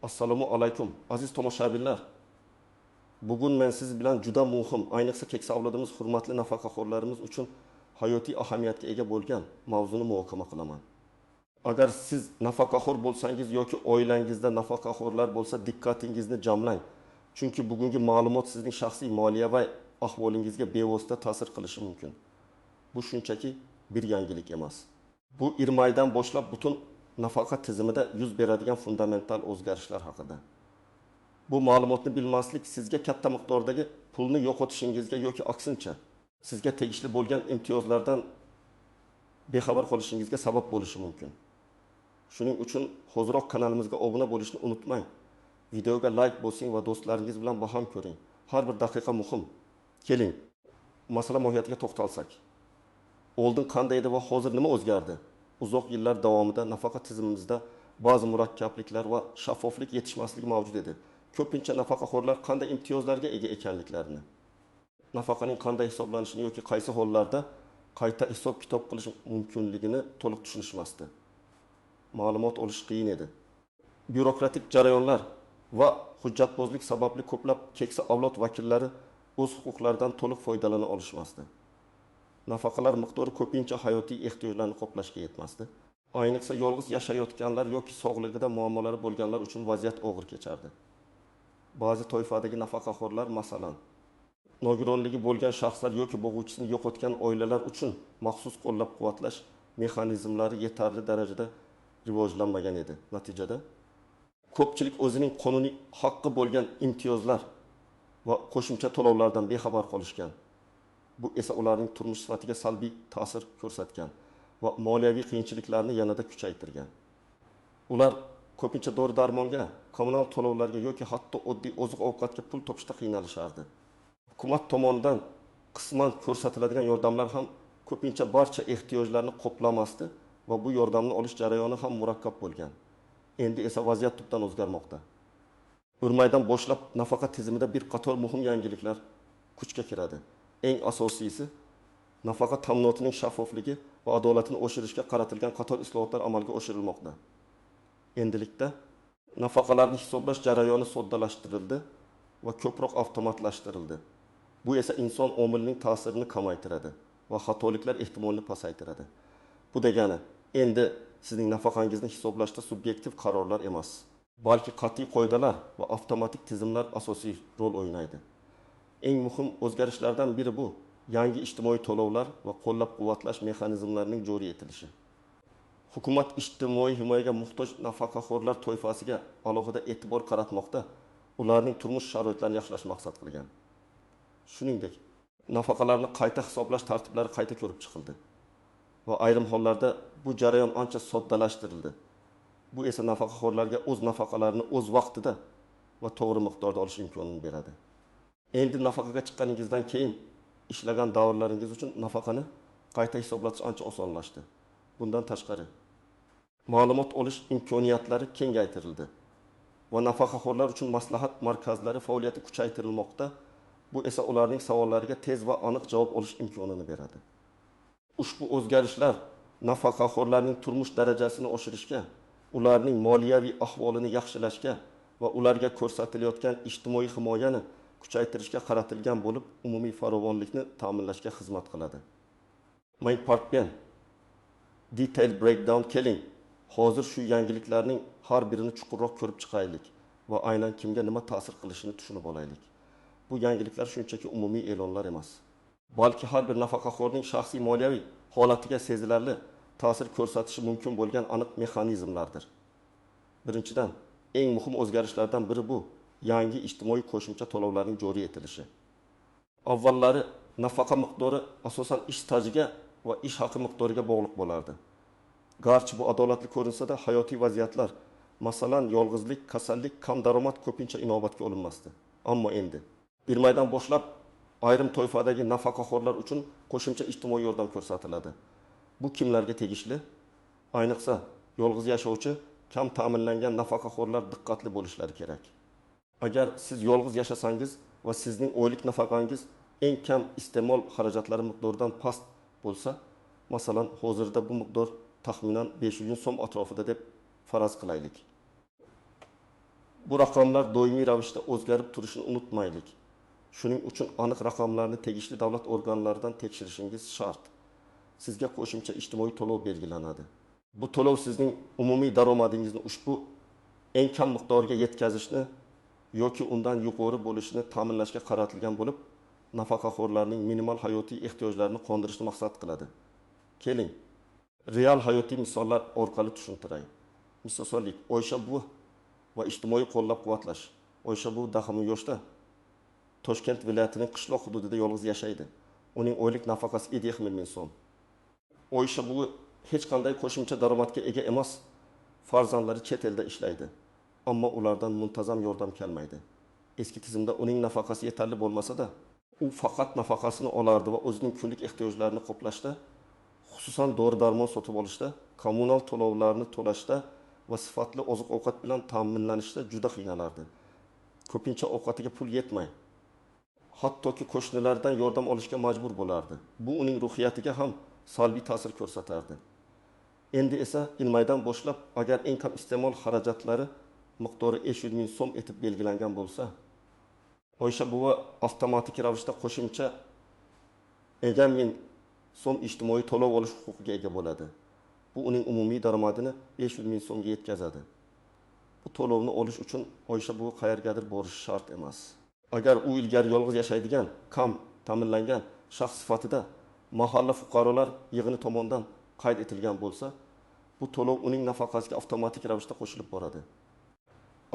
Assalomu alaykum aziz tomoshabinlar. Bugun men siz bilan juda muhim, ayniqsa keksa avlodimiz, hurmatli nafaqaxo'rlarimiz uchun hayotiy ahamiyatga ega bo'lgan mavzuni muhokama qilaman. Agar siz nafaqaxo'r bo'lsangiz yoki oilangizda nafaqaxo'rlar bo'lsa, diqqatingizni jamlang. Chunki bugungi ma'lumot sizning shaxsiy moliya va ahvolingizga bevosita ta'sir qilishi mumkin. Bu shunchaki bir yangilik emas. Bu 20 aydan boshlab butun nafaqa tizimida yuz beradigan fundamental o'zgarishlar haqida. Bu ma'lumotni bilmaslik sizga katta miqdordagi pulni yo'qotishingizga yoki aksincha sizga tegishli bo'lgan imtiyozlardan bexabar qolishingizga sabab bo'lishi mumkin. Shuning uchun hoziroq kanalimizga obuna bo'lishni unutmang. Videoga like bosing va do'stlaringiz bilan baham ko'ring. Har bir daqiqa muhim. Keling, masala mohiyatiga to'xtalsak. Oldin qanday edi va hozir nima o'zgardi? Uzoq yillar davomida nafaqa tizimimizda ba'zi murakkabliklar va shaffoflik yetishmasligi mavjud edi. Ko'pincha nafaqaxo'rlar qanday imtiyozlarga ega ekanliklarini, nafaqaning qanday hisoblanishini yoki qaysi hollarda qayta hisob-kitob qilish mumkinligini to'liq tushunishmasdi. Ma'lumot olish qiyin edi. Byurokratik jarayonlar va hujjatbozlik sababli ko'plab keksa avlod vakillari o'z huquqlaridan to'liq foydalana olishmasdi. Nafaqalar miqdori ko'pincha hayotiy ehtiyojlarni qoplashga yetmasdi. Ayniqsa yolg'iz yashayotganlar yoki sog'lig'ida muammolari bo'lganlar uchun vaziyat og'ir kechardi. Ba'zi toifadagi nafaqaxo'rlar, masalan, nogironligi bo'lgan shaxslar yoki bo'g'uvchisini yo'qotgan oilalar uchun maxsus qo'llab-quvvatlash mexanizmlari yetarli darajada rivojlanmagan edi. Natijada ko'pchilik o'zining qonuniy haqqi bo'lgan imtiyozlar va qo'shimcha to'lovlardan bexabar qolishgan. Bu esa ularning turmush sifatiga salbiy ta'sir ko'rsatgan va moliyaviy qiyinchiliklarni yanada kuchaytirgan. Ular ko'pincha dori-darmonga, kommunal to'lovlarga yoki hatto oddiy oziq-ovqatga pul topishda qiynalishardi. Hukumat tomonidan qisman ko'rsatiladigan yordamlar ham ko'pincha barcha ehtiyojlarni qoplamasdi va bu yordamni olish jarayoni ham murakkab bo'lgan. Endi esa vaziyat tubdan o'zgarmoqda. 1 maydan boshlab nafaqa tizimida bir qator muhim yangiliklar kuchga kiradi. Eng asosiysi, nafaqa ta'minotining shaffofligi va adolatini oshirishga qaratilgan qator islohotlar amalga oshirilmoqda. Endilikda nafaqalarni hisoblash jarayoni soddalashtirildi va ko'proq avtomatlashtirildi. Bu esa inson omilining ta'sirini kamaytiradi va xatoliklar ehtimolini pasaytiradi. Bu degani, endi sizning nafaqangizni hisoblashda subyektiv qarorlar emas, balki qat'iy qoidalar va avtomatik tizimlar asosiy rol o'ynaydi. Eng muhim o'zgarishlardan biri bu yangi ijtimoiy to'lovlar va qo'llab-quvvatlash mexanizmlarining joriy etilishi. Hukumat ijtimoiy himoyaga muhtoj nafaqaxo'rlar toifasiga alohida e'tibor qaratmoqda, ularning turmush sharoitlarini yaxshilashni maqsad qilgan. Shuningdek, nafaqalarni qayta hisoblash tartiblari qayta ko'rib chiqildi va ayrim hollarda bu jarayon ancha soddalashtirildi. Bu esa nafaqaxo'rlarga o'z nafaqalarini o'z vaqtida va to'g'ri miqdorda olish imkonini beradi. Endi nafaqaga chiqqaningizdan keyin ishlagan davrlaringiz uchun nafaqani qayta hisoblatish ancha osonlashdi. Bundan tashqari, ma'lumot olish imkoniyatlari kengaytirildi va nafaqaxo'rlar uchun maslahat markazlari faoliyati kuchaytirilmoqda. Bu esa ularning savollariga tez va aniq javob olish imkonini beradi. Ushbu o'zgarishlar nafaqaxo'rlarning turmush darajasini oshirishga, ularning moliyaviy ahvolini yaxshilashga va ularga ko'rsatilayotgan ijtimoiy himoyani kuchaytirishga qaratilgan bo'lib, umumiy farovonlikni ta'minlashga xizmat qiladi. Main Part 1 Detail Breakdown. Keling, hozir shu yangiliklarning har birini chuqurroq ko'rib chiqaylik va aynan kimga nima ta'sir qilishini tushunib olaylik. Bu yangiliklar shunchaki umumiy e'lonlar emas, balki har bir nafaqaxo'rning shaxsiy moliyaviy holatiga sezilarli ta'sir ko'rsatishi mumkin bo'lgan aniq mexanizmlardir. Birinchidan, eng muhim o'zgarishlardan biri bu yangi ijtimoiy qo'shimcha to'lovlarning joriy etilishi. Avvallari nafaqa miqdori asosan ish stajiga va ish haqi miqdoriga bog'liq bo'lardi. Garchi bu adolatli ko'rinsa-da, hayotiy vaziyatlar, masalan, yolg'izlik, kasallik, kam daromad ko'pincha inobatga olinmasdi. Ammo endi 1 maydan boshlab ayrim toifadagi nafaqaxo'rlar uchun qo'shimcha ijtimoiy yordam ko'rsatiladi. Bu kimlarga tegishli? Ayniqsa, yolg'iz yashovchi, kam ta'minlangan nafaqaxo'rlar diqqatli bo'lishlari kerak. Agar siz yolg'iz yashasangiz va sizning oylik nafaqangiz eng kam iste'mol xarajatlari miqdoridan past bo'lsa, masalan, hozirda bu miqdor taxminan 500 so'm atrofida deb faraz qilaylik. Bu raqamlar doimiy ravishda o'zgarib turishini unutmaylik. Shuning uchun aniq raqamlarni tegishli davlat organlaridan tekshirishingiz shart. Sizga qo'shimcha ijtimoiy to'lov belgilanadi. Bu to'lov sizning umumiy daromadingizni ushbu eng kam miqdorga yetkazishni yoki undan yuqori bo'lishini ta'minlashga qaratilgan bo'lib, nafaqaxo'rlarning minimal hayotiy ehtiyojlarini qondirishni maqsad qiladi. Keling, real hayotiy misollar orqali tushuntiray. Misol soldik, Oysha buvi va ijtimoiy qo'llab-quvvatlash. Oysha buvi daha yoshda Toshkent viloyatining qishloq hududida yolg'iz yashaydi. Uning oylik nafaqasi 7,5 ming so'm. Oysha buvi hech qanday qo'shimcha daromadga ega emas, farzandlari chet elda ishlaydi. Ammo ulardan muntazam yordam kelmaydi. Eski tizimda uning nafaqasi yetarli bo'lmasa-da, u faqat nafaqasini olardi va o'zining kunlik ehtiyojlarini qoplashda, xususan dori-darmon sotib olishda, kommunal to'lovlarni to'lashda va sifatli oziq-ovqat bilan ta'minlanishda juda qiynalardi. Ko'pincha ovqatiga pul yetmay, hattoki qo'shnilardan yordam olishga majbur bo'lardi. Bu uning ruhiyatiga ham salbiy ta'sir ko'rsatardi. Endi esa iyuldan boshlab agar eng kam iste'mol xarajatlari miqdori 500 ming so'm etib belgilangan bo'lsa, Oysha buva avtomatik ravishda qo'shimcha 50 ming so'm ijtimoiy to'lov olish huquqiga ega bo'ladi. Bu uning umumiy daromadini 500 ming so'mga yetkazadi. Bu to'lovni olish uchun Oysha buvi qayergadir borishi shart emas. Agar u ilgari yolg'iz yashaydigan, kam ta'minlangan shaxs sifatida mahalla fuqarolar yig'ini tomonidan qayd etilgan bo'lsa, bu to'lov uning nafaqasiga avtomatik ravishda qo'shilib boradi.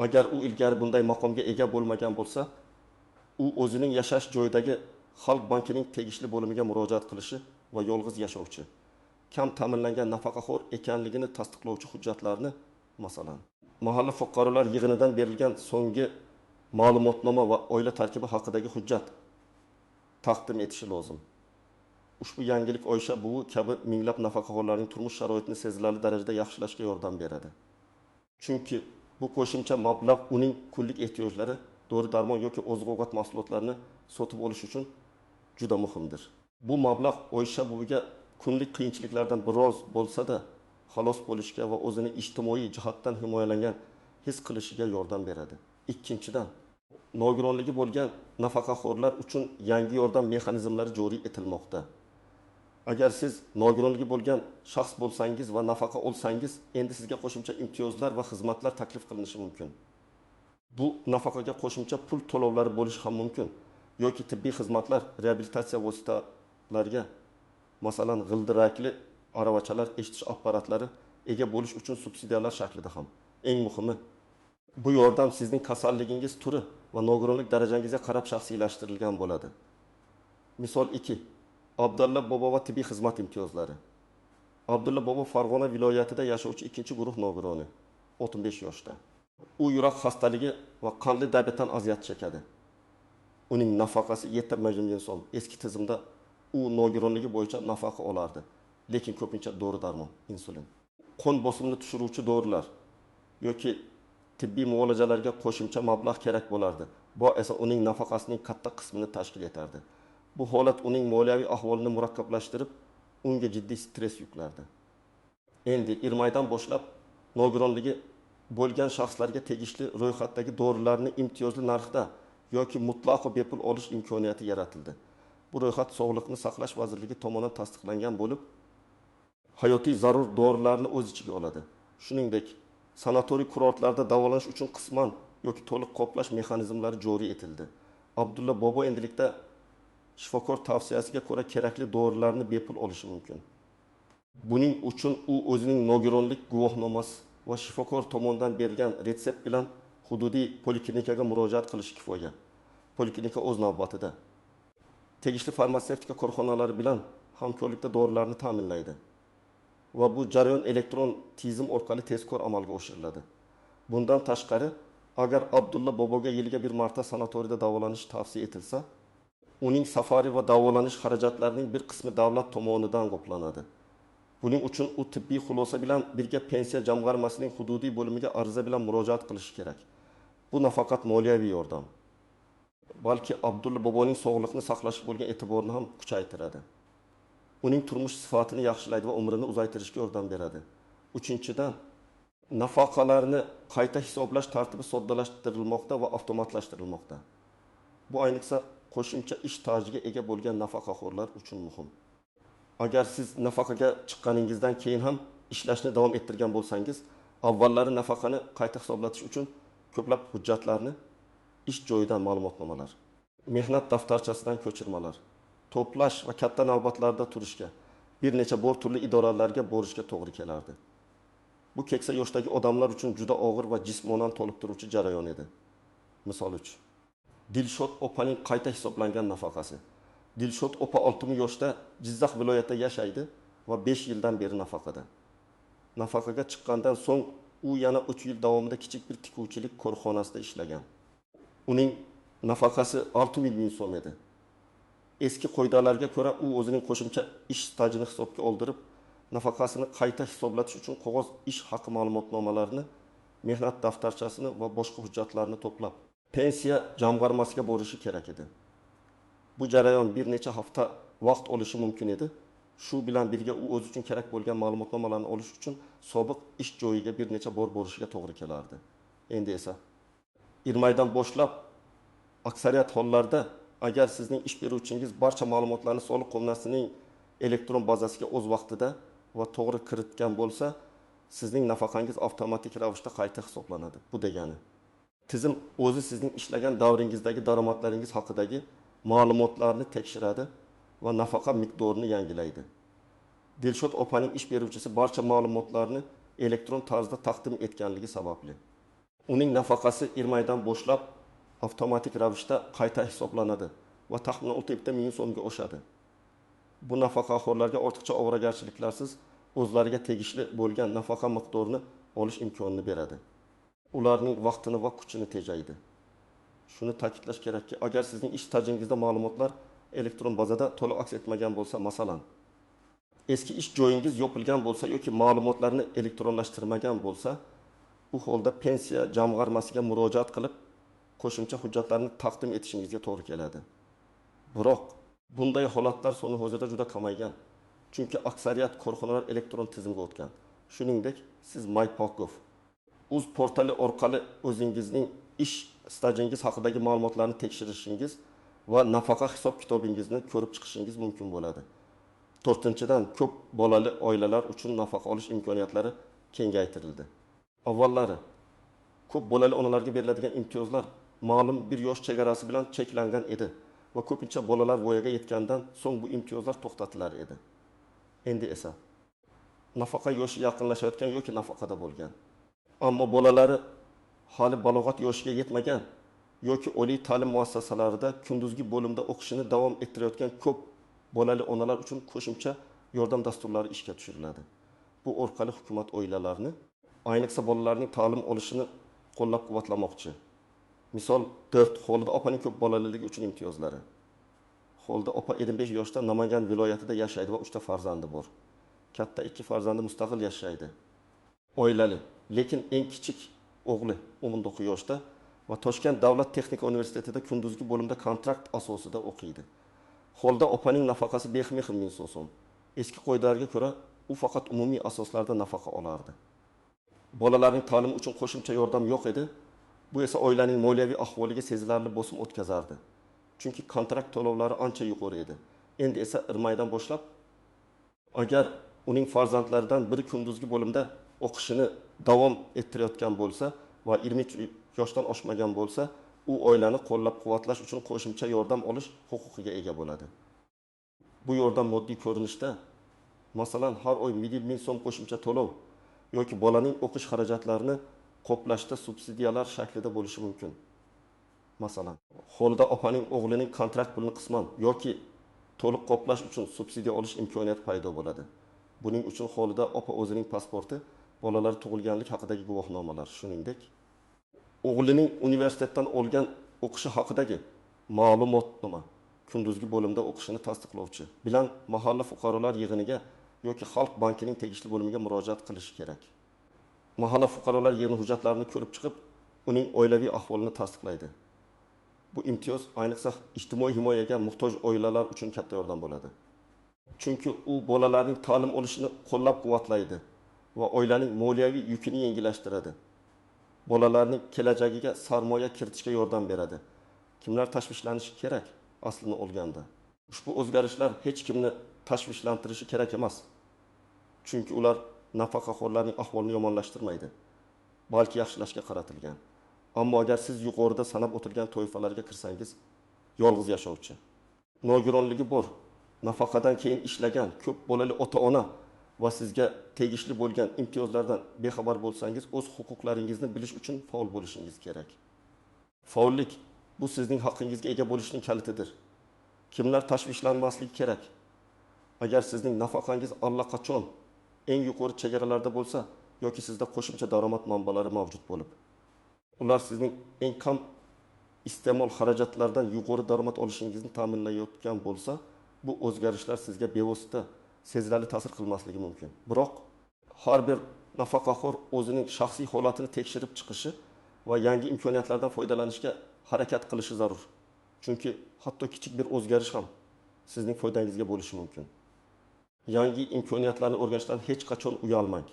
Agar u ilgari bunday maqomga ega bo'lmagan bo'lsa, u o'zining yashash joyidagi Xalq bankining tegishli bo'limiga murojaat qilishi va yolg'iz yashovchi, kam ta'minlangan nafaqaxo'r ekanligini tasdiqlovchi hujjatlarni, masalan, mahalla fuqarolar yig'inidan berilgan so'nggi ma'lumotnoma va oila tarkibi haqidagi hujjat taqdim etishi lozim. Ushbu yangilik Oysha buvi kabi minglab nafaqaxo'rlarning turmush sharoitini sezilarli darajada yaxshilashga yordam beradi. Chunki bu qo'shimcha mablag' uning kunlik ehtiyojlari, dori-darmon yoki oziq-ovqat mahsulotlarini sotib olish uchun juda muhimdir. Bu mablag' Oysha buviga kunlik qiyinchiliklardan biroz bo'lsa-da xalos bo'lishga va o'zini ijtimoiy jihatdan himoyalangan his qilishiga yordam beradi. Ikkinchidan, nogironligi bo'lgan nafaqaxo'rlar uchun yangi yordam mexanizmlari joriy etilmoqda. Agar siz nogironligi bo'lgan shaxs bo'lsangiz va nafaqa olsangiz, endi sizga qo'shimcha imtiyozlar va xizmatlar taklif qilinishi mumkin. Bu nafaqaga qo'shimcha pul to'lovlari bo'lishi ham mumkin yoki tibbiy xizmatlar, reabilitatsiya vositalariga, masalan, g'ildirakli aravachalar, eshitish apparatlari ega bo'lish uchun subsidiyalar shaklida ham. Eng muhimi, bu yordam sizning kasalligingiz turi va nogironlik darajangizga qarab shaxsiylashtirilgan bo'ladi. Misol 2. Abdulla bobo va tibbiy xizmat imtiyozlari. Abdulla bobo Farg'ona viloyatida yashovchi ikkinchi guruh nogironi, 65 yoshda. U yurak xastaligi va qandli diabetdan aziyat chekadi. Uning nafaqasi 7,5 ming so'm. Eski tizimda u nogironligi bo'yicha nafaqa olardi, lekin ko'pincha dori-darmon, insulin, qon bosimini tushiruvchi dorilar yoki tibbiy muolajalarga qo'shimcha mablag' kerak bo'lardi. Bu esa uning nafaqasining katta qismini tashkil etardi. Bu holat uning moliyaviy ahvolini murakkablashtirib, unga jiddiy stress yuklardi. Endi iyuldan boshlab nogironligi bo'lgan shaxslarga tegishli ro'yxatdagi dorilarni imtiyozli narxda yoki mutlaqo bepul olish imkoniyati yaratildi. Bu ro'yxat Sog'liqni saqlash vazirligi tomonidan tasdiqlangan bo'lib, hayotiy zarur dorilarni o'z ichiga oladi. Shuningdek, sanatoriy kurortlarda davolanish uchun qisman yoki to'liq qoplash mexanizmlari joriy etildi. Abdulla bobo endilikda shifokor tavsiyasiga ko'ra kerakli dorilarni bepul olishi mumkin. Buning uchun u o'zining nogironlik guvohnomasi va shifokor tomonidan berilgan retsept bilan hududiy poliklinikaga murojaat qilishi kifoya. Poliklinika o'z navbatida tegishli farmatsevtika korxonalari bilan hamkorlikda dorilarni ta'minlaydi va bu jarayon elektron tizim orqali tezkor amalga oshiriladi. Bundan tashqari, agar Abdulla boboga yiliga bir marta sanatoriyda davolanish tavsiya etilsa, uning safari va davolanish xarajatlarining bir qismi davlat tomonidan qoplanadi. Buning uchun u tibbiy xulosa bilan birga pensiya jamg'armasining hududiy bo'limiga ariza bilan murojaat qilishi kerak. Bu nafaqat moliyaviy yordam, balki Abdulla boboning sog'liqni saqlashga bo'lgan e'tiborini ham kuchaytiradi. Uning turmush sifatini yaxshilaydi va umrini uzaytirishga yordam beradi. Uchinchidan, Nafaqalarni qayta hisoblash tartibi soddalashtirilmoqda va avtomatlashtirilmoqda. Bu ayniqsa qo'shimcha ish stajiga ega bo'lgan nafaqaxo'rlar uchun muhim. Agar siz nafaqaga chiqqaningizdan keyin ham ishlashni davom ettirgan bo'lsangiz, avvallari nafaqani qayta hisoblatish uchun ko'plab hujjatlarni ish joyidan ma'lumotnomalar, mehnat daftarchasidan ko'chirmalar to'plash va katta navbatlarda turishga, bir necha bor turli idoralarga borishga to'g'ri kelardi. Bu keksa yoshdagi odamlar uchun juda og'ir va jismonan toliqtiruvchi jarayon edi. Misol uchun, Dilshod opaning qayta hisoblangan nafaqasi. Dilshod opa 60 yoshda Jizzax viloyatida yashaydi va 5 yildan beri nafaqada. Nafaqaga chiqqandan so'ng u yana 3 yil davomida kichik bir tikuvchilik korxonasida ishlagan. Uning nafaqasi 6 ming so'm edi. Eski qoidalarga ko'ra u o'zining qo'shimcha ish stajini hisobga oldirib, nafaqasini qayta hisoblatish uchun qog'oz ish haqi ma'lumotnomalarini, mehnat daftarchasini va boshqa hujjatlarni to'plab pensiya jamg'armasiga borishi kerak edi. Bu jarayon bir necha hafta vaqt olishi mumkin edi. Shu bilan birga u o'zi uchun kerak bo'lgan ma'lumotnomalarni olish uchun sobiq ish joyiga bir necha bor borishiga to'g'ri kelardi. Endi esa iyirmaydan boshlab aksariyat hollarda agar sizning ish beruvchingiz barcha ma'lumotlarni soliq qo'mitasining elektron bazasiga o'z vaqtida va to'g'ri kiritgan bo'lsa, sizning nafaqangiz avtomatik ravishda qayta hisoblanadi. Bu degani, tizim o'zi sizning ishlagan davringizdagi daromadlaringiz haqidagi ma'lumotlarni tekshiradi va nafaqa miqdorini yangilaydi. Dilshod opaning ish beruvchisi barcha ma'lumotlarni elektron tarzda taqdim etganligi sababli uning nafaqasi iyirmaydan boshlab avtomatik ravishda qayta hisoblanadi va taxminan 6,5 ming so'mga oshadi. Bu nafaqaxo'rlarga ortiqcha ovoragarchiliklarsiz o'zlariga tegishli bo'lgan nafaqa miqdorini olish imkonini beradi. Ularning vaqtini va kuchini tejaydi. Shuni ta'kidlash kerakki, agar sizning ish stajingizda ma'lumotlar elektron bazada to'liq aks etmagan bo'lsa, masalan, eski ish joyingiz yopilgan bo'lsa yoki ma'lumotlarni elektronlashtirmagan bo'lsa, u holda pensiya jamg'armasiga murojaat qilib, qo'shimcha hujjatlarni taqdim etishingizga to'g'ri keladi. Biroq bunday holatlar soni hozirda juda kamaygan. Chunki aksariyat korxonalar elektron tizimga o'tgan. Shuningdek, siz MyPakov uz portali orqali o'zingizning ish stajingiz haqidagi ma'lumotlarni tekshirishingiz va nafaqa hisob kitobingizni ko'rib chiqishingiz mumkin bo'ladi. To'rtinchidan, ko'p bolali oilalar uchun nafaqa olish imkoniyatlari kengaytirildi. Avvallari ko'p bolali onalarga beriladigan imtiyozlar ma'lum bir yosh chegarasi bilan cheklangan edi va ko'pincha bolalar voyaga yetgandan so'ng bu imtiyozlar to'xtatilar edi. Endi esa nafaqa yoshi yaqinlashayotgan yoki nafaqada bo'lgan, ammo bolalari hali balog'at yoshiga yetmagan yoki oliy ta'lim muassasalarida kunduzgi bo'limda o'qishini davom ettirayotgan ko'p bolali onalar uchun qo'shimcha yordam dasturlari ishga tushiriladi. Bu orqali hukumat oilalarni, ayniqsa bolalarning ta'lim olishini qo'llab-quvvatlamoqchi. Misol 4, Xolida opaning ko'p bolaliligi uchun imtiyozlari. Xolida opa 55 yoshda Namangan viloyatida yashaydi va 3 ta farzandi bor. Katta 2 farzandi mustaqil yashaydi. Oilali, lekin eng kichik o'g'li 19 yoshda va Toshkent davlat texnika universitetida kunduzgi bo'limda kontrakt asosida o'qiydi. Xolida opaning nafaqasi 5 ming so'm. Eski qoidalarga ko'ra u faqat umumiy asoslarda nafaqa olardi. Bolalarning ta'limi uchun qo'shimcha yordam yo'q edi. Bu esa oilaning moliyaviy ahvoliga sezilarli bosim o'tkazardi. Chunki kontrakt to'lovlari ancha yuqori edi. Endi esa iyirmaydan boshlab agar uning farzandlaridan biri kunduzgi bo'limda o'qishini davom ettirayotgan bo'lsa va 23 yoshdan oshmagan bo'lsa, u oilani qo'llab-quvvatlash uchun qo'shimcha yordam olish huquqiga ega bo'ladi. Bu yordam moddiy ko'rinishda, masalan, har oy 1000 so'm qo'shimcha to'lov yoki bolaning o'qish xarajatlarini qoplashda subsidiyalar shaklida bo'lishi mumkin. Masalan, Xolida opaning o'g'lining kontrakt pulini qisman yoki to'liq qoplash uchun subsidiya olish imkoniyati paydo bo'ladi. Buning uchun Xolida opa o'zining pasporti, bolalar tug'ilganlik haqidagi guvohnomalar, shuningdek, o'g'lining universitetdan olgan o'qishi haqidagi ma'lumotnoma, kunduzgi bo'limda o'qishini tasdiqlovchi bilan mahalla fuqarolar yig'iniga yoki Xalq bankining tegishli bo'limiga murojaat qilishi kerak. Mahalla fuqarolar yig'ini hujjatlarini ko'rib chiqib, uning oilaviy ahvolini tasdiqlaydi. Bu imtiyoz ayniqsa ijtimoiy himoyaga muhtoj oilalar uchun katta yordam bo'ladi. Chunki u bolalarning ta'lim olishini qo'llab-quvvatlaydi va oilaning moliyaviy yukini yengillashtiradi. Bolalarning kelajagiga sarmoya kiritishga yordam beradi. Kimlar tashvishlanishi kerak? Aslini olganda, ushbu o'zgarishlar hech kimni tashvishlantirishi kerak emas. Chunki ular nafaqaxo'rlarning ahvolini yomonlashtirmaydi, balki yaxshilashga qaratilgan. Ammo agar siz yuqorida sanab o'tilgan toifalarga kirsangiz, yolg'iz yashovchi, nogironligi bor, nafaqadan keyin ishlagan ko'p bolali ota-ona va sizga tegishli bo'lgan imtiyozlardan bexabar bo'lsangiz, o'z huquqlaringizni bilish uchun faol bo'lishingiz kerak. Faollik bu sizning haqqingizga ega bo'lishning kalitidir. Kimlar tashvishlanmasligi kerak? Agar sizning nafaqangiz allaqachon eng yuqori chegaralarda bo'lsa yoki sizda qo'shimcha daromad manbalari mavjud bo'lib, ular sizning eng kam iste'mol xarajatlaridan yuqori daromad olishingizni ta'minlayotgan bo'lsa, bu o'zgarishlar sizga bevosita sezilarli ta'sir qilmasligi mumkin. Biroq har bir nafaqaxo'r o'zining shaxsiy holatini tekshirib chiqishi va yangi imkoniyatlardan foydalanishga harakat qilishi zarur. Chunki hatto kichik bir o'zgarish ham sizning foydangizga bo'lishi mumkin. Yangi imkoniyatlarni o'rganishdan hech qachon uyalmang.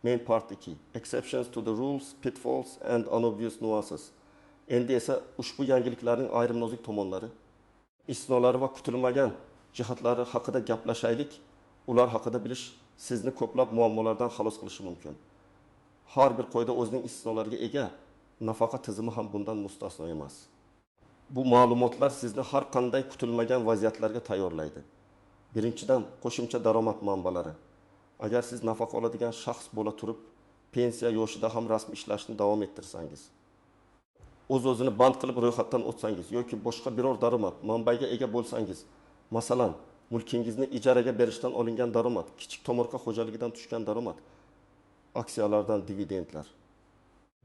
Main part 2. Exceptions to the rules, pitfalls and unobvious nuances. Endi esa ushbu yangiliklarning ayrim nozik tomonlari, istisnolari va kutilmagan jihatlari haqida gaplashaylik. Ular haqida bilish sizni ko'plab muammolardan xalos qilishi mumkin. Har bir qoida o'zining istisnolariga ega, nafaqa tizimi ham bundan mustasno emas. Bu ma'lumotlar sizni har qanday kutilmagan vaziyatlarga tayyorlaydi. Birinchidan, qo'shimcha daromad manbalari. Agar siz nafaqa oladigan shaxs bo'la turib, pensiya yoshida ham rasmiy ishlashni davom ettirsangiz, o'z-o'zini band qilib ro'yxatdan o'tsangiz yoki boshqa biror daromad manbaiga ega bo'lsangiz, masalan, mulkingizni ijaraga berishdan olingan daromad, kichik tomorqa xo'jaligidan tushgan daromad, aksiyalardan dividendlar.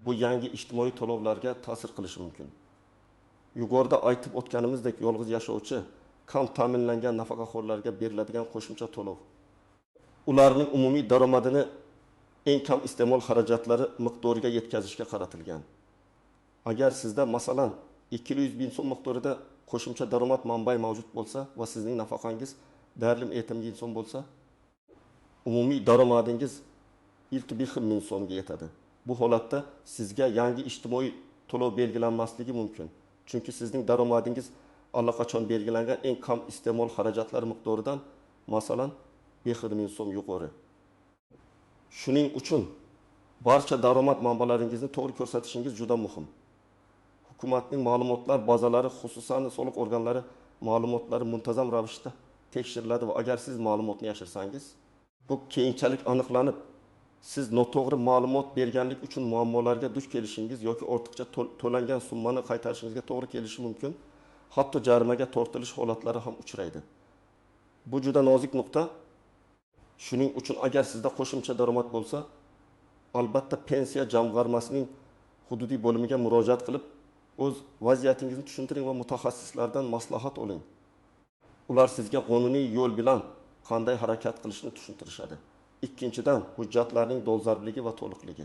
Bu yangi ijtimoiy to'lovlarga ta'sir qilishi mumkin. Yuqorida aytib o'tganimizdek, yolg'iz yashovchi, kam ta'minlangan nafaqaxo'rlarga beriladigan qo'shimcha to'lov ularning umumiy daromadini eng kam iste'mol xarajatlari miqdoriga yetkazishga qaratilgan. Agar sizda masalan 200 ming so'm miqdorida qo'shimcha daromad manbai mavjud bo'lsa va sizning nafaqangiz deyarli 1,5 ming so'm bo'lsa, umumiy daromadingiz 5 ming so'mga yetadi. Bu holatda sizga yangi ijtimoiy to'lov belgilanmasligi mumkin. Chunki sizning daromadingiz allaqachon belgilangan eng kam iste'mol xarajatlari miqdoridan masalan 5 ming so'm yuqori. Shuning uchun barcha daromad manbalaringizni to'g'ri ko'rsatishingiz juda muhim. Hukumatning ma'lumotlar bazalari, xususan soliq organlari ma'lumotlari muntazam ravishda tekshiriladi va agar siz ma'lumotni yashirsangiz, bu keyinchalik aniqlanib, siz noto'g'ri ma'lumot berganlik uchun muammolarga duch kelishingiz yoki ortiqcha to'langan summani qaytarishingizga to'g'ri kelishi mumkin. Hatto jarimaga tortilish holatlari ham uchraydi. Bu juda nozik nuqta. Shuning uchun agar sizda qo'shimcha daromad bo'lsa, albatta pensiya jamg'armasining hududiy bo'limiga murojaat qilib, o'z vaziyatingizni tushuntiring va mutaxassislardan maslahat oling. Ular sizga qonuniy yo'l bilan qanday harakat qilishni tushuntirishadi. Ikkinchidan, hujjatlarning dolzarbligi va to'liqligi.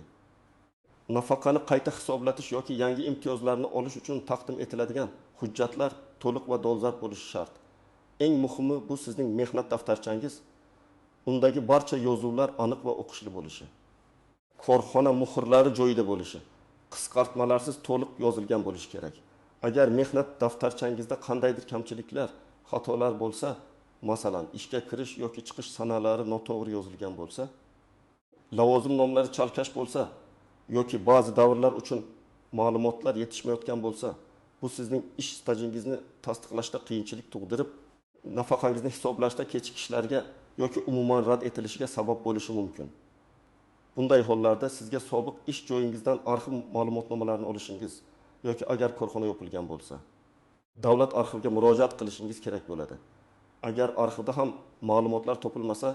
Nafaqani qayta hisoblatish yoki yangi imtiyozlarni olish uchun taqdim etiladigan hujjatlar to'liq va dolzarb bo'lishi shart. Eng muhimi bu sizning mehnat daftarchangiz, undagi barcha yozuvlar aniq va o'qishli bo'lishi. Korxona muhrlari joyida bo'lishi, qisqartmalarsiz to'liq yozilgan bo'lishi kerak. Agar mehnat daftarchangizda qandaydir kamchiliklar, xatolar bo'lsa, masalan, ishga kirish yoki chiqish sanalari noto'g'ri yozilgan bo'lsa, lavozim nomlari chalkash bo'lsa yoki ba'zi davrlar uchun ma'lumotlar yetishmayotgan bo'lsa, bu sizning ish stajingizni tasdiqlashda qiyinchilik tug'dirib, nafaqangizni hisoblashda kechikishlarga yoki umuman rad etilishiga sabab bo'lishi mumkin. Bunday hollarda sizga sobiq ish joyingizdan arxiv ma'lumotnomalarini olishingiz yoki agar korxona yopilgan bo'lsa, davlat arxiviga murojaat qilishingiz kerak bo'ladi. Agar arxivda ham ma'lumotlar topilmasa,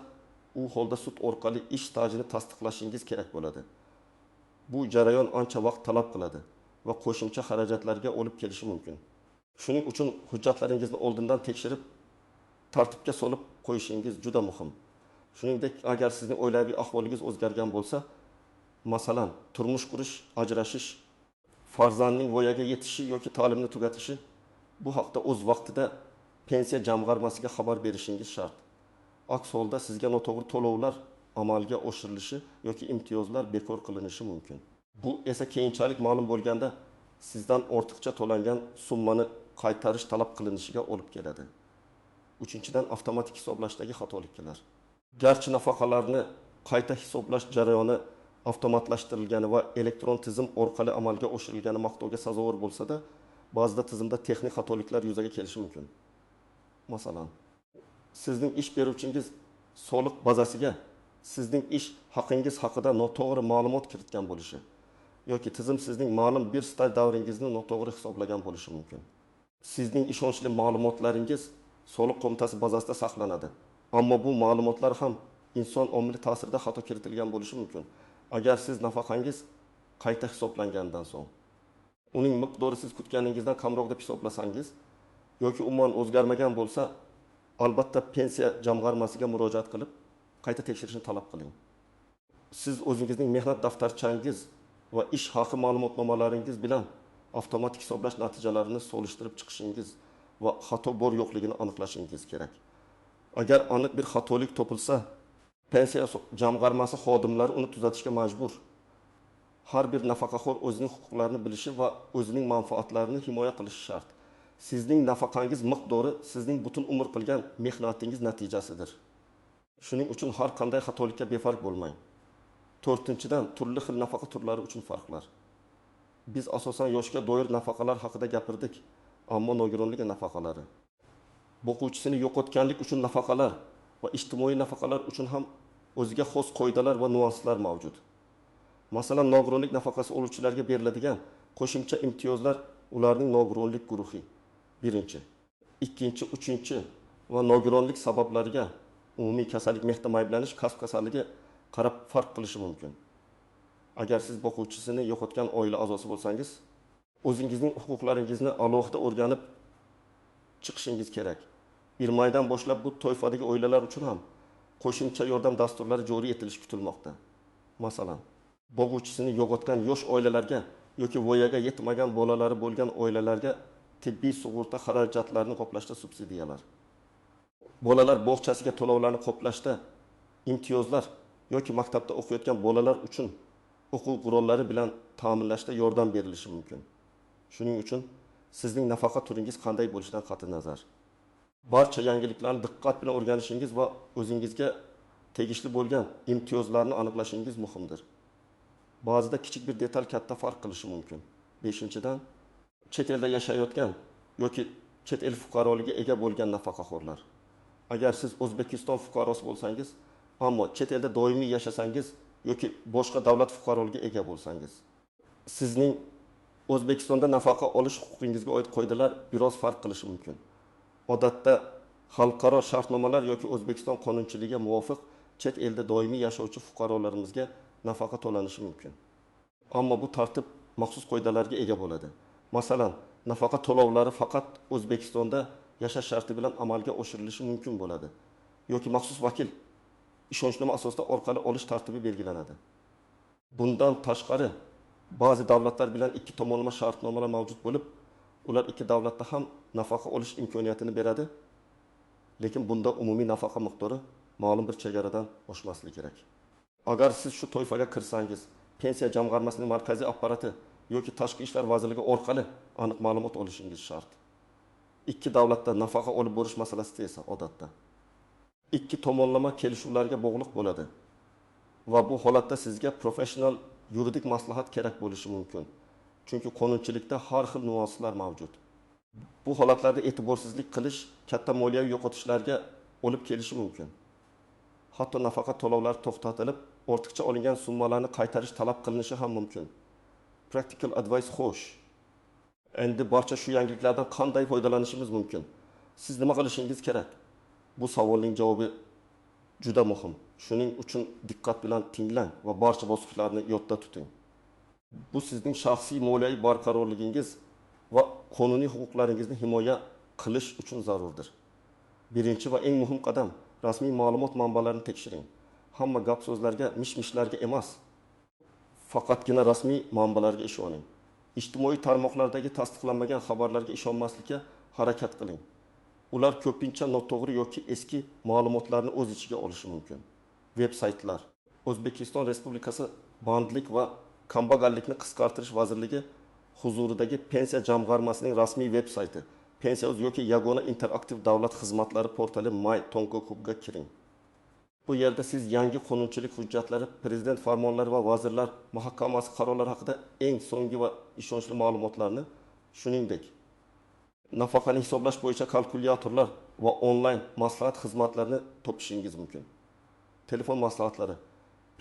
u holda sud orqali ish stajini tasdiqlashingiz kerak bo'ladi. Bu jarayon ancha vaqt talab qiladi va qo'shimcha xarajatlarga olib kelishi mumkin. Shuning uchun hujjatlaringizni oldindan tekshirib, tartibga solib qo'yishingiz juda muhim. Shuningdek, agar sizning oilaviy ahvolingiz o'zgargan bo'lsa, masalan, turmush qurish, ajrashish, farzandning voyaga yetishi yoki ta'limni tugatishi, bu haqda o'z vaqtida pensiya jamg'armasiga xabar berishingiz shart. Aks holda sizga noto'g'ri to'lovlar amalga oshirilishi yoki imtiyozlar bekor qilinishi mumkin. Bu esa keyinchalik ma'lum bo'lganda sizdan ortiqcha to'langan summani qaytarish talab qilinishiga olib keladi. Uchinchidan, avtomatik hisoblashdagi xatoliklar. Garchi nafaqalarni qayta hisoblash jarayoni avtomatlashtirilgani va elektron tizim orqali amalga oshirilgani maqtovga sazovor bo'lsa-da, ba'zida tizimda texnik xatoliklar yuzaga kelishi mumkin. Masalan, sizning ish beruvchingiz soliq bazasiga sizning ish haqingiz haqida noto'g'ri ma'lumot kiritgan bo'lishi yoki tizim sizning ma'lum bir staj davringizni noto'g'ri hisoblagan bo'lishi mumkin. Sizning ishonchli ma'lumotlaringiz soliq qo'mitasi bazasida saqlanadi. Ammo bu ma'lumotlar ham inson omili ta'sirida xato kiritilgan bo'lishi mumkin. Agar siz nafaqangiz qayta hisoblangandan so'ng uning miqdori siz kutganingizdan kamroq deb hisoblasangiz yoki umuman o'zgarmagan bo'lsa, albatta pensiya jamg'armasiga murojaat qilib, qayta tekshirishni talab qiling. Siz o'zingizning mehnat daftarchangiz va ish haqi ma'lumotnomalaringiz bilan avtomatik hisoblash natijalarini solishtirib chiqishingiz va xato bor yo'qligini aniqlashingiz kerak. Agar aniq bir xatolik topilsa, pensiya jamg'armasi xodimlari uni tuzatishga majbur. Har bir nafaqaxo'r o'zining huquqlarini bilishi va o'zining manfaatlarini himoya qilishi shart. Sizning nafaqangiz miqdori sizning butun umr qilgan mehnatingiz natijasidir. Shuning uchun har qanday xatolikka befarq bo'lmang. To'rtinchidan, turli xil nafaqa turlari uchun farqlar. Biz asosan yoshga doir nafaqalar haqida gapirdik, ammo nogironlik nafaqalari, boquvchisini yo'qotganlik uchun nafaqalar va ijtimoiy nafaqalar uchun ham o'ziga xos qoidalar va nuanslar mavjud. Masalan, nogironlik nafaqasi oluvchilarga beriladigan qo'shimcha imtiyozlar ularning nogironlik guruhi birinchi, ikkinchi, uchinchi va nogironlik sabablariga umumiy kasallik, mehnat ayblanish, kasb kasalligi qarab farq qilishi mumkin. Agar siz boquvchisini yo'qotgan oila a'zosi bo'lsangiz, o'zingizning huquqlaringizni alohida o'rganib chiqishingiz kerak. 1 maydan boshlab bu toifadagi oilalar uchun ham qo'shimcha yordam dasturlari joriy etilishi kutilmoqda. Masalan, boquvchisini yo'qotgan yosh oilalarga yoki voyaga yetmagan bolalari bo'lgan oilalarga tibbiy sug'urta xarajatlarini qoplashda subsidiyalar, bolalar bog'chasiga to'lovlarni qoplashda imtiyozlar yoki maktabda o'qiyotgan bolalar uchun o'quv qurollari bilan ta'minlashda yordam berilishi mumkin. Shuning uchun sizning nafaqa turingiz qanday bo'lishidan qat'i nazar, barcha yangiliklarni diqqat bilan o'rganishingiz va o'zingizga tegishli bo'lgan imtiyozlarni aniqlashingiz muhimdir. Ba'zida kichik bir detal katta farq qilishi mumkin. Beshinchidan, chet elda yashayotgan yoki chet el fuqaroligiga ega bo'lgan nafaqaxo'rlar. Agar siz O'zbekiston fuqarosi bo'lsangiz, ammo chet elda doimiy yashasangiz yoki boshqa davlat fuqaroligiga ega bo'lsangiz, sizning O'zbekistonda nafaqa olish huquqingizga oid qoidalar biroz farq qilishi mumkin. Odatda xalqaro shartnomalar yoki O'zbekiston qonunchiligiga muvofiq chet elda doimiy yashovchi fuqarolarimizga nafaqa to'lanishi mumkin. Ammo bu tartib maxsus qoidalarga ega bo'ladi. Masalan, nafaqa to'lovlari faqat O'zbekistonda yashash sharti bilan amalga oshirilishi mumkin bo'ladi yoki maxsus vakil ishonchnoma asosida orqali olish tartibi belgilanadi. Bundan tashqari, ba'zi davlatlar bilan ikki tomonlama shartnomalar mavjud bo'lib, ular ikki davlatda ham nafaqa olish imkoniyatini beradi, lekin bunda umumiy nafaqa miqdori ma'lum bir chegaradan oshmasligi kerak. Agar siz shu toifaga kirsangiz, pensiya jamg'armasining markaziy apparati yoki Tashqi ishlar vazirligi orqali aniq ma'lumot olishingiz shart. Ikki davlatda nafaqa olib borish masalasida esa odatda ikki tomonlama kelishuvlarga bog'liq bo'ladi va bu holatda sizga professional yuridik maslahat kerak bo'lishi mumkin. Chunki qonunchilikda har xil nuanslar mavjud. Bu holatlarda e'tiborsizlik qilish katta moliyaviy yo'qotishlarga olib kelishi mumkin. Hatto nafaqa to'lovlari to'xtatilib, ortiqcha olingan summalarni qaytarish talab qilinishi ham mumkin. Practical advice xo'sh. Endi barcha shu yangiliklardan qanday foydalanishimiz mumkin? Siz nima qilishingiz kerak? Bu savolning javobi juda muhim. Shuning uchun diqqat bilan tinglang va barcha bosqichlarni yodda tuting. Bu sizning shaxsiy moliyaviy barqarorligingiz va qonuniy huquqlaringizni himoya qilish uchun zarurdir. Birinchi va eng muhim qadam rasmiy ma'lumot manbalarini tekshiring. Hamma gap so'zlarga, mish-mishlarga emas, faqatgina rasmiy manbalarga ishoning. Ijtimoiy tarmoqlardagi tasdiqlanmagan xabarlarga ishonmaslikka harakat qiling. Ular ko'pincha noto'g'ri yoki eski ma'lumotlarni o'z ichiga olishi mumkin. Veb-saytlar. O'zbekiston Respublikasi Bandlik va kambag'allikni qisqartirish vazirligi huzuridagi Pensiya jamg'armasining rasmiy veb-sayti Pensiya.uz yoki Yagona interaktiv davlat xizmatlari portali My.Gov.ga kiring. Bu yerda siz yangi qonunchilik hujjatlari, prezident farmonlari va Vazirlar Mahkamasi qarorlari haqida eng so'nggi va ishonchli ma'lumotlarni, shuningdek, nafaqani hisoblash bo'yicha kalkulyatorlar va onlayn maslahat xizmatlarini topishingiz mumkin. Telefon maslahatlari.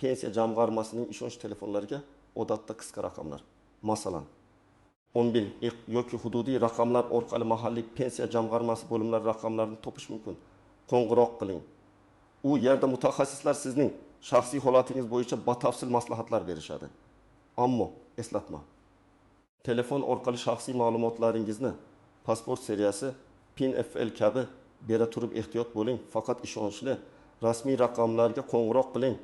Pensiya jamg'armasining ishonch telefonlariga odatda qisqa raqamlar. Masalan, 11 yoki hududiy raqamlar orqali mahalliy pensiya jamg'armasi bo'limlari raqamlarini topish mumkin. Qo'ng'iroq qiling. U yerda mutaxassislar sizning shaxsiy holatingiz bo'yicha batafsil maslahatlar berishadi. Ammo eslatma. Telefon orqali shaxsiy ma'lumotlaringizni pasport seriyasi, PIN FL kabi bera turib ehtiyot bo'ling. Faqat ishonchli rasmiy raqamlarga qo'ng'iroq qiling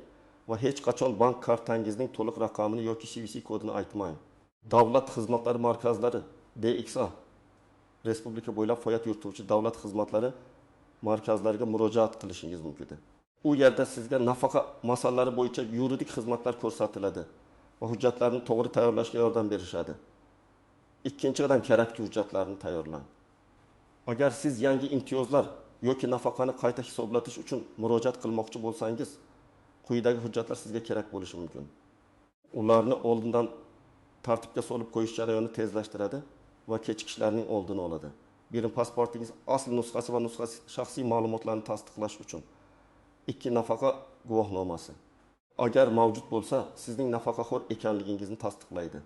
va hech qachon bank kartangizning to'liq raqamini yoki CVC kodini aytmang. Davlat xizmatlari markazlari DXA respublika bo'ylab faoliyat yurituvchi davlat xizmatlari markazlariga murojaat qilishingiz mumkin. U yerda sizga nafaqa masalalari bo'yicha yuridik xizmatlar ko'rsatiladi va hujjatlarni to'g'ri tayyorlashga yordam berishadi. Ikkinchi qadam, kerakli hujjatlarni tayyorlang. Agar siz yangi imtiyozlar yoki nafaqani qayta hisoblatish uchun murojaat qilmoqchi bo'lsangiz, quyidagi hujjatlar sizga kerak bo'lishi mumkin. Ularni oldindan tartibga solib qo'yish jarayonini tezlashtiradi va kechikishlarning oldini oladi. Bir, pasportingiz asl nusxasi va nusxasi shaxsiy ma'lumotlarni tasdiqlash uchun. 2, nafaqa guvohnomasi. Agar mavjud bo'lsa, sizning nafaqaxo'r ekanligingizni tasdiqlaydi.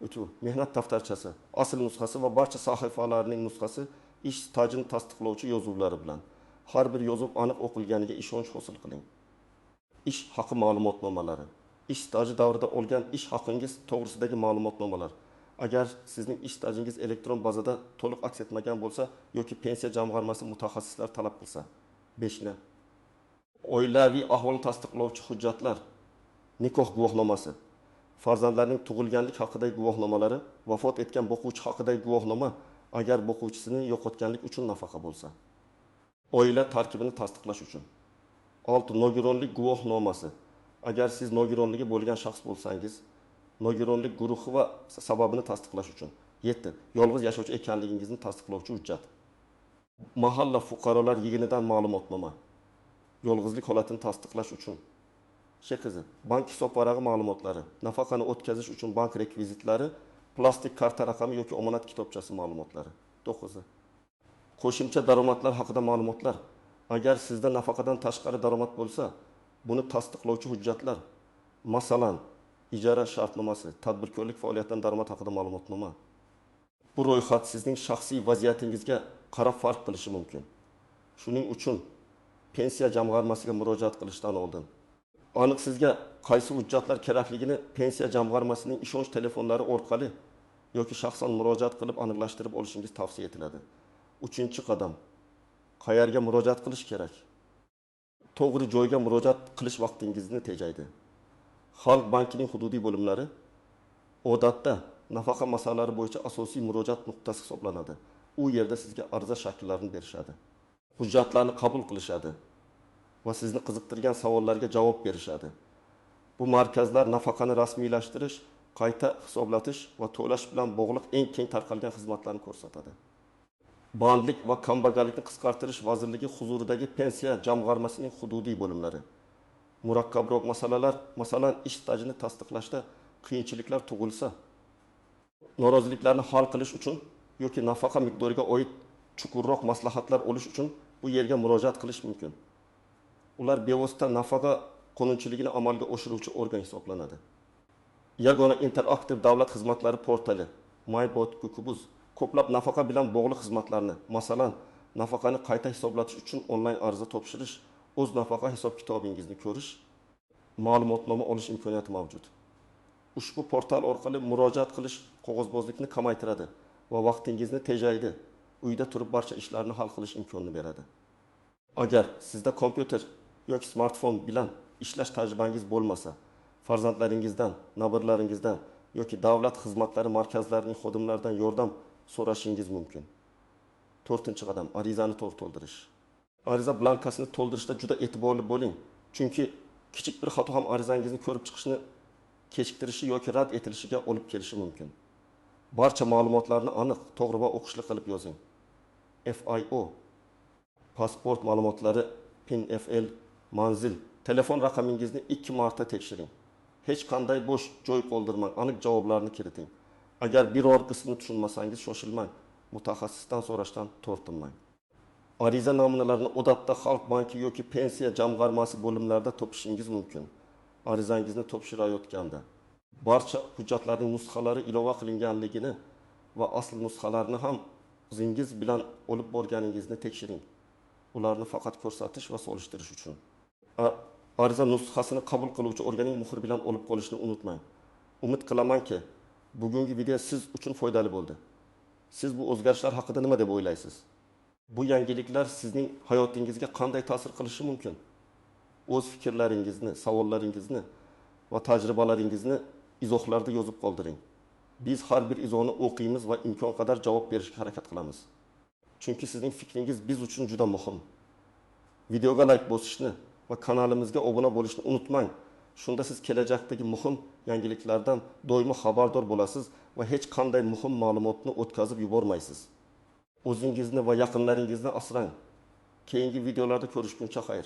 3, mehnat daftarchasi, asl nusxasi va barcha sahifalarining nusxasi ish stajini tasdiqlovchi yozuvlari bilan. Har bir yozuv aniq o'qilganiga ishonch hosil qiling. Ish haqi ma'lumotnomalari. Ish staji davrida olgan ish haqingiz to'g'risidagi ma'lumotnomalar. Agar sizning ish stajingiz elektron bazada to'liq aks etmagan bo'lsa yoki pensiya jamg'armasi mutaxassislar talab qilsa. 5. Oilaviy ahvolni tasdiqlovchi hujjatlar. Nikoh guvohnomasi, farzandlarning tug'ilganlik haqidagi guvohnomalari, vafot etgan boquvchi haqidagi guvohnoma agar boquvchisini yo'qotganlik uchun nafaqa bo'lsa. Oila tarkibini tasdiqlash uchun. 6. Nogironlik guvohnomasi. Agar siz nogironligi bo'lgan shaxs bo'lsangiz, nogironlik guruhi va sababini tasdiqlash uchun. 7. Yolg'iz yashovchi ekanligingizni tasdiqlovchi hujjat. Mahalla fuqarolar yig'inidan ma'lumotnoma. Yolg'izlik holatini tasdiqlash uchun. 8. Bank hisob varag'i ma'lumotlari, nafaqani o'tkazish uchun bank rekvizitlari, plastik karta raqami yoki omonat kitobchasi ma'lumotlari. 9. Qo'shimcha daromadlar haqida ma'lumotlar. Agar sizda nafaqadan tashqari daromad bo'lsa, buni tasdiqlovchi hujjatlar, masalan, ijara shartnomasi, tadbirkorlik faoliyatidan daromad haqida ma'lumotnoma. Bu ro'yxat sizning shaxsiy vaziyatingizga qarab farq qilishi mumkin. Shuning uchun pensiya jamg'armasiga murojaat qilishdan oldin aniq sizga qaysi hujjatlar kerakligini pensiya jamg'armasining ishonch telefonlari orqali yoki shaxsan murojaat qilib aniqlashtirib olishingiz tavsiya etiladi. 3-qadam. Qayerga murojaat qilish kerak? To'g'ri joyga murojaat qilish vaqtingizni tejaydi. Xalq bankining hududiy bo'limlari odatda nafaqa masalalari bo'yicha asosiy murojaat nuqtasi hisoblanadi. U yerda sizga ariza shakllarini berishadi. Hujjatlarni qabul qilishadi va sizni qiziqtirgan savollarga javob berishadi. Bu markazlar nafaqani rasmiylashtirish, qayta hisoblatish va to'lash bilan bog'liq eng keng tarqalgan xizmatlarni ko'rsatadi. Bandlik va kambag'allikni qisqartirish vazirligi huzuridagi pensiya jamg'armasining hududiy bo'limlari. Murakkabroq masalalar, masalan, ish stajini tasdiqlashda qiyinchiliklar tug'ilsa, noroziliklarni hal qilish uchun yoki nafaqa miqdoriga oid chuqurroq maslahatlar olish uchun bu yerga murojaat qilish mumkin. Ular bevosita nafaqa qonunchiligini amalga oshiruvchi organ hisoblanadi. Yagona interaktiv davlat xizmatlari portali My.Gov.uz ko'plab nafaqa bilan bog'liq xizmatlarni, masalan, nafaqani qayta hisoblatish uchun onlayn ariza topshirish, o'z nafaqa hisob kitobingizni ko'rish, ma'lumotnoma olish imkoniyati mavjud. Ushbu portal orqali murojaat qilish qog'ozbozlikni kamaytiradi va vaqtingizni tejaydi. Uyda turib barcha ishlarni hal qilish imkonini beradi. Agar sizda kompyuter yoki smartfon bilan ishlash tajribangiz bo'lmasa, farzandlaringizdan, nabirlaringizdan yoki davlat xizmatlari markazlarining xodimlaridan yordam so'rashingiz mumkin. 4-qadam, arizani to'g'ri to'ldirish. Ariza blankasini to'ldirishda juda e'tiborli bo'ling. Chunki kichik bir xato ham arizangizni ko'rib chiqishni kechiktirishi yoki rad etilishiga olib kelishi mumkin. Barcha ma'lumotlarni aniq, to'g'ri va o'qishli qilib yozing. FIO, pasport ma'lumotlari, PIN FL, manzil, telefon raqamingizni 2 marta tekshiring. Hech qanday bo'sh joy qoldirmang, aniq javoblarni kiriting. Agar biror qismini tushunmasangiz, shoshilmang, mutaxassisdan so'rashdan tortinmang. Ariza namunalarini odatda Xalq banki yoki pensiya jamg'armasi bo'limlarida topishingiz mumkin. Arizangizni topshirayotganda barcha hujjatlarning nusxalari ilova qilinganligini va asl nusxalarni ham o'zingiz bilan olib borganingizni tekshiring. Ularni faqat ko'rsatish va solishtirish uchun. Ariza nusxasini qabul qiluvchi organning muhri bilan olib qolishni unutmang. Umid qilamanki, bugungi video siz uchun foydali bo'ldi. Siz bu o'zgarishlar haqida nima deb o'ylaysiz? Bu yangiliklar sizning hayotingizga qanday ta'sir qilishi mumkin? O'z fikrlaringizni, savollaringizni va tajribalaringizni izohlarda yozib qoldiring. Biz har bir izohni o'qiymiz va imkon qadar javob berishga harakat qilamiz. Chunki sizning fikringiz biz uchun juda muhim. Videoga like bosishni va kanalimizga obuna bo'lishni unutmang. Shunda siz kelajakdagi muhim yangiliklardan doimo xabardor bo'lasiz va hech qanday muhim ma'lumotni o'tkazib yubormaysiz. O'zingizni va yaqinlaringizni asrang. Keyingi videolarda ko'rishguncha xayr.